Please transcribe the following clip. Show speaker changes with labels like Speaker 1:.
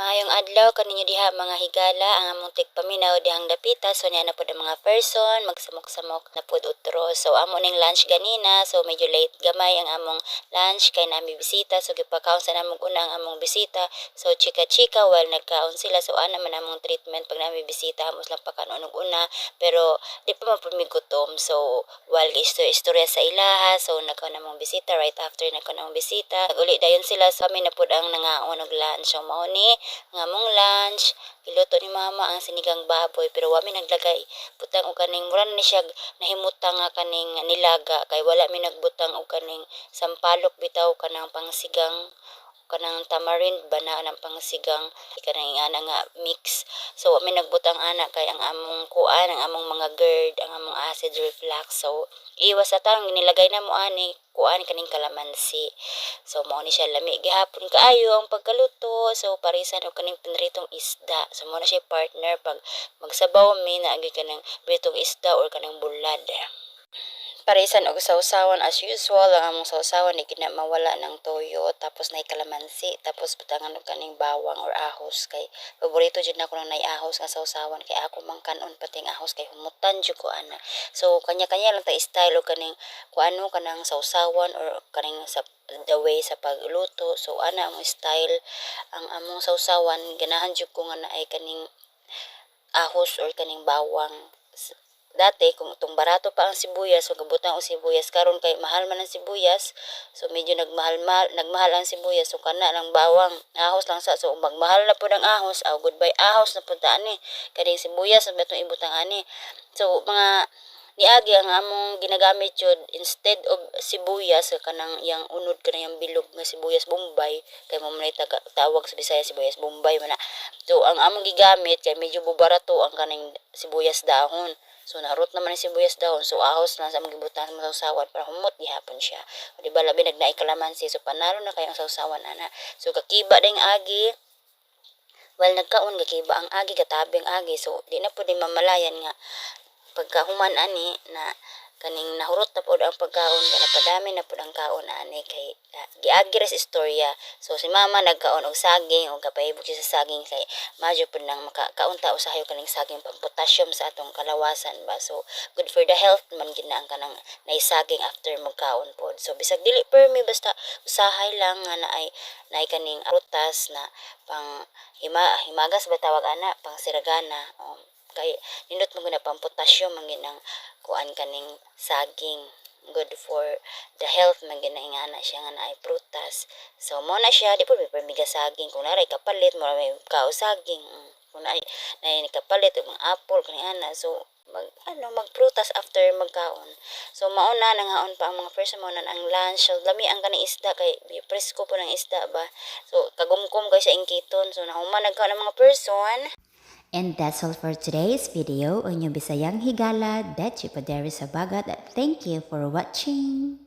Speaker 1: Maayong adlaw kaninyo diha, mga higala. Ang among tigpaminaw dihang dapita. So niya na pod ang mga person magsamok-samok na pod utro. So amo ning lunch ganina. So medyo late gamay ang among lunch kay nami bisita. So gipakaon sa namong una ang among bisita. So chika-chika while nagkaon sila. So ana man among treatment pag nami bisita, amo lang pakaon og una, pero di pa man pud mi gutom. So while istorya sa ilaha, so nagkaon among bisita. Right after nagkaon among bisita, naguli dayon sila. So kami na pod ang nangaon og lunch. So mao ni ang among lunch. Giluto ni Mama ang sinigang baboy, pero wa mi naglagay butang og kaning mura na ni siya nahimutang nga kaning nilaga kay wala mi nagbutang og kaning sampalok bitaw, kanang pangsigang, kanang tamarind ba na ng pangsigang, kanang ingana nga mix. So wa mi nagbutang ana kay ang among kuan, ang among mga GERD, ang among acid reflux. So iwas sa tang nilagay na mo ani kuan, kaning kalamansi. So mao ni siya, lami gihapon kaayo ang pagkaluto. So parisan og kaning pinritong isda. So mao na siya partner pag magsabaw mi na agi kanang pritong isda or kanang bulad. Parisan og sawsawan as usual. Ang among sawsawan di gina mawala ng toyo, tapos nay kalamansi, tapos butangan og kaning bawang or ahos kay paborito jud nako nang nay ahos nga sawsawan kay ako mang kan-on pati ang ahos kay humutan jud ko ana. So kanya-kanya lang ta style og kaning kuano, kanang sawsawan or kaning sa the way sa pagluto. So ana among style. Ang among sawsawan, ganahan jud ko nga naay kaning ahos or kaning bawang. Dati kung itong barato pa ang sibuyas, so gabutang og sibuyas. Karon kay mahal man ang sibuyas, so medyo nagmahal mahal, nagmahal ang sibuyas, so kana lang, bawang ahos lang sa. So magmahal na pud ang ahos, aw goodbye ahos na pud ta ani, kaning sibuyas na itong ibutang ani. So mga niagi, ang among ginagamit jud instead of sibuyas, kanang yang unod, kanang yang bilog nga sibuyas Bombay, kay mo man tawag sa Bisaya, sibuyas Bombay man na. So ang among gigamit kay medyo bubarato ang kaning sibuyas dahon. So narot naman ang sibuyas dahon, so ahos lang sa among gibutang sa sawsawan para humot gihapon siya. O di ba, labi nagnaay kalamansi, so panalo na kayo ang sawsawan ana. So kakiba ding agi while nagkaon, gakiba ang agi, katabi ang agi. So di na pud ni mamalayan nga pagkahuman ani na kaning nahurot na pod ang pagkaon kay napadami na pod ang kaon ani kay giagi ra sa istorya. So si Mama nagkaon og saging og kapahibog siya sa saging kay madyo pud nang makakaon ta usahay kaning saging, pang potassium sa atong kalawasan ba. So good for the health man gid na ang kanang nay saging after magkaon pod. So bisag dili permi, basta usahay lang nga naay naay kaning prutas na pang himagas ba tawag ana, pang siragana. Kay nindot mo na pang potassium man gid ang kuan, kaning saging. Good for the health man gid na ingana siya nga naay prutas. So mo na siya, di pud mi permiga saging. Kung naray kapalit mo may kao saging. Kung naay naay kapalit og mga apple kani ana, so mag ano, magprutas after magkaon. So mao na, nangaon pa ang mga person. Mao na ang lunch. So lami ang kaning isda kay presko po ng isda ba. So kagumkom kay sa ingkiton. So nahuman nagkaon ang mga person.
Speaker 2: And that's all for today's video on yung Bisayang Higala, Dechi Padere sa Bagat. Thank you for watching.